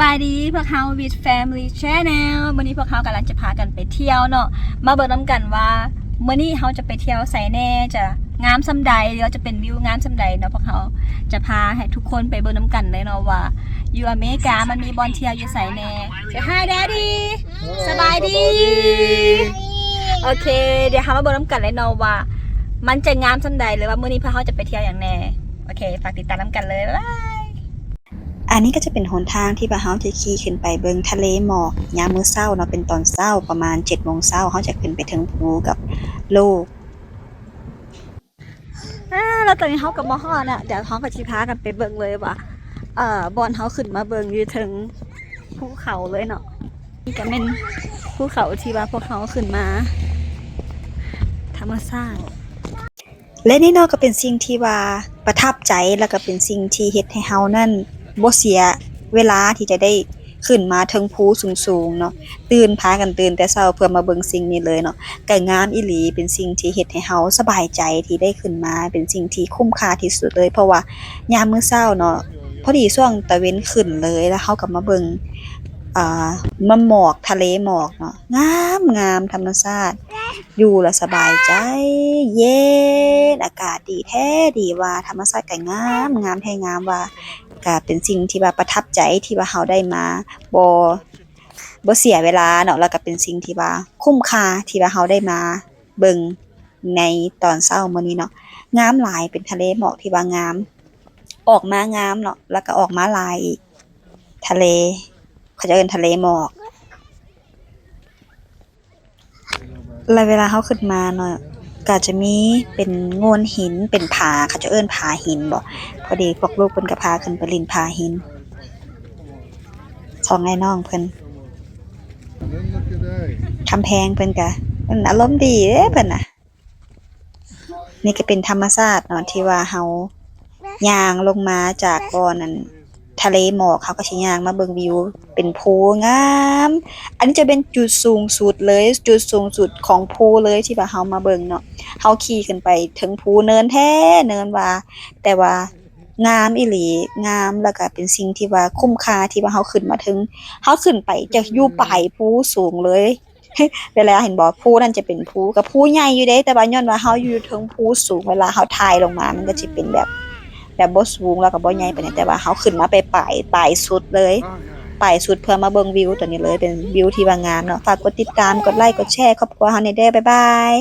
ສະບາຍດີ ພວກເຮົາ With Family Channel ມື້ນີ້ພວກເຮົາກຳລັງຈະພາກັນໄປທ່ຽວເນາະ ມາເບິ່ງນຳກັນວ່າມື້ນີ້ເຮົາຈະໄປທ່ຽວໃສແດ່ ຈະງາມສ່ຳໃດ ຫຼືວ່າຈະເປັນວິວງາມສ່ຳໃດເນາະ. ພວກເຮົາຈະພາໃຫ້ທຸກຄົນໄປເບິ່ງນຳກັນເລີຍເນາະວ່າ ຢູ່ອາເມລິກາມັນມີບ່ອນທ່ຽວຢູ່ໃສແດ່. Say hi Daddy. ສະບາຍດີ. ໂອເຄ ດຽວເຮົາມາເບິ່ງນຳກັນເລີຍເນາະວ່າມັນຈະງາມສ່ຳໃດ ຫຼືວ່າມື້ນີ້ພວກເຮົາຈະໄປທ່ຽວຫຍັງແດ່. ໂອເຄ ຝາກຕິດຕາມນຳກັນເລີຍ. ບາຍບາຍ. ອັນນີ້ກໍຈະເປັນຫົນທາງທີ່ວ່າເຮົາຈະຂີ່ຂຶ້ນໄປເບິ່ງທະເລໝອກຍາມມື້ເຊົ້າເນາະ ເປັນຕອນເຊົ້າປະມານເຈັດໂມງເຊົ້າ ເຮົາຈະຂຶ້ນໄປເທິງພູກັບລູກ. ອາ ແລ້ວຕອນນີ້ເຮົາກໍມາຮອດແລ້ວ ດຽວເຮົາກໍຊິພາກັນໄປເບິ່ງເລີຍວ່າ ເອີ ບ່ອນເຮົາຂຶ້ນມາເບິ່ງຢູ່ເທິງພູເຂົາເລີຍເນາະ. ນີ້ກໍແມ່ນພູເຂົາທີ່ວ່າພວກເຮົາຂຶ້ນມາ ທຳມະຊາດ. ແລະນີ້ເນາະ ກໍເປັນສິ່ງທີ່ວ່າປະທັບໃຈ ແລ້ວກໍເປັນສິ່ງທີ່ເຮັດໃຫ້ເຮົານັ້ນບໍ່ເສຍເວລາທີ່ຈະໄດ້ຂຶ້ນມາເທິງພູສູງໆເນາະ. ຕື່ນ ພາກັນຕື່ນແຕ່ເຊົ້າເພື່ອມາເບິ່ງສິ່ງນີ້ເລີຍເນາະ. ກໍງາມອີ່ຫຼີ ເປັນສິ່ງທີ່ເຮັດໃຫ້ເຮົາສະບາຍໃຈທີ່ໄດ້ຂຶ້ນມາ ເປັນສິ່ງທີ່ຄຸ້ມຄ່າທີ່ສຸດເລີຍ ເພາະວ່າຍາມມື້ເຊົ້າເນາະ ພໍດີຊ່ວງຕາເວັນຂຶ້ນເລີຍ ແລ້ວເຮົາກໍມາເບິ່ງ ອ່າ ມາໝອກ ທະເລໝອກເນາະ ງາມໆ ທຳມະຊາດ ຢູ່ແລ້ວສະບາຍໃຈ ເຢັນ ອາກາດດີແທ້ດີວ່າ ທຳມະຊາດກໍງາມ ງາມແທ້ງາມວ່າ ກໍເປັນສິ່ງທີ່ວ່າປະທັບໃຈທີ່ວ່າເຮົາໄດ້ມາ ບໍ່ ບໍ່ເສຍເວລາເນາະ ແລ້ວກໍເປັນສິ່ງທີ່ວ່າຄຸ້ມຄ່າທີ່ວ່າເຮົາໄດ້ມາເບິ່ງໃນຕອນເຊົ້າມື້ນີ້ເນາະ. ງາມຫຼາຍ ເປັນທະເລໝອກທີ່ວ່າງາມ ອອກມາງາມເນາະ ແລ້ວກໍອອກມາຫຼາຍອີກ ທະເລ ເຂົາເຈົ້າເອີ້ນທະເລໝອກ. ແລ້ວເວລາເຮົາຂຶ້ນມາເນາະ ກໍຈະມີເປັນໂງ່ນຫີນ ເປັນຜາ ເຂົາເຈົ້າເອີ້ນຜາຫີນບໍ ພໍດີພວກລູກເພິ່ນກໍພາຂຶ້ນໄປຫຼິ້ນຜາຫີນ ສອງອ້າຍນ້ອງເພິ່ນ. ຄຳແພງເພິ່ນກໍ ເພິ່ນອາລົມດີເດ້ເພິ່ນນະ. ນີ້ກໍເປັນທຳມະຊາດເນາະ ທີ່ວ່າເຮົາຍ່າງລົງມາຈາກບ່ອນນັ້ນ ທະເລໝອກ ເຮົາກໍຊິຍ່າງມາເບິ່ງວິວ ເປັນພູງາມ. ອັນນີ້ຈະເປັນຈຸດສູງສຸດເລີຍ ຈຸດສູງສຸດຂອງພູເລີຍ ທີ່ວ່າເຮົາມາເບິ່ງເນາະ. ເຮົາຂີ່ຂຶ້ນໄປເທິງພູ ເນີນແທ້ເນີນວ່າ ແຕ່ວ່າງາມອີ່ຫຼີ ງາມ ແລ້ວກໍເປັນສິ່ງທີ່ວ່າຄຸ້ມຄ່າທີ່ວ່າເຮົາຂຶ້ນມາເທິງ ເຮົາຂຶ້ນໄປຈະຢູ່ປາຍພູສູງເລີຍ. ເວລາເຫັນບໍ່ ພູນັ້ນຈະເປັນພູ ກໍພູໃຫຍ່ຢູ່ເດ້ ແຕ່ວ່າຍ້ອນວ່າເຮົາຢູ່ເທິງພູສູງ ເວລາເຮົາຖ່າຍລົງມາ ມັນກໍຈະເປັນແບບ ແບບບໍ່ສູງ ແລ້ວກໍບໍ່ໃຫຍ່ປານໃດ ແຕ່ວ່າເຮົາຂຶ້ນມາໄປປາຍ ປາຍສຸດເລີຍ ປາຍສຸດ ເພື່ອມາເບິ່ງວິວຕົວນີ້ເລີຍ ເປັນວິວທີ່ວ່າງາມເນາະ. ຝາກກົດຕິດຕາມ ກົດໄລ ກົດແຊ ຄອບຄົວເຮົາແດ່ເດີ. ບາຍບາຍ.